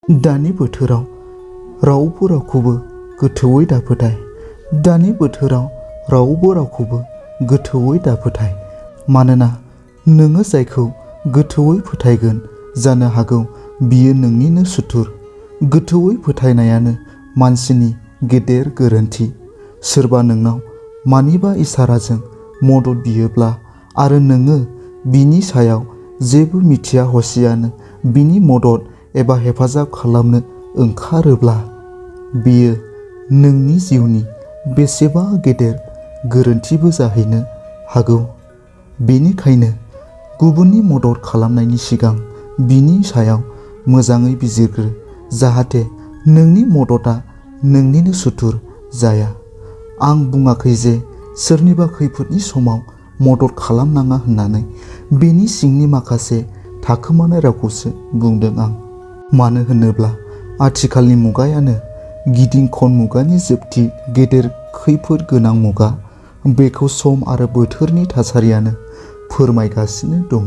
दानि बोथोराव रावबो रावखौबो गोथौवै दाफोथाय। दानि बोथोराव रावबो रावखौबो गोथौवै दाफोथाय। मानोना नोङो जायखौ गोथौवै फोथायगोन जानो हागौ बियो नोंनिनो सुथुर। गोथौवै फोथायनायानो मानसिनि गेदेर गोरोन्थि। सोरबा नोंनाव मानिबा इसाराजों मदद बियोब्ला आरो नोङो बिनि सायाव जेबो मिथिया हसियानो बिनि मदद एबा हेफाजाब खालामनो ओंखारोब्ला बेयो नोंनि जिउनि बेसेबा गेदेर गोरोन्थिबो जाहैनो हागौ। बेनिखायनो गुबुननि मदद खालामनायनि सिगां बिनि सायाव मोजाङै बिजिरग्रो जाहाथे नोंनि मददआ नोंनिनो सुथुर जाया। आं बुङाखै जे सोरनिबा खैफोदनि समाव मदद खालामनाङा होननानै, बेनि सिंनि माखासे थाखोमानाय रावखौसो बुंदों आं। मानो होनोब्ला आथिखालनि मुगायानो गिदिं खन मुगानि जोबथि गेदेर खैफोद गोनां मुगा। बेखौ सम आरो बोथोरनि थासारियानो फोरमायगासिनो दङ।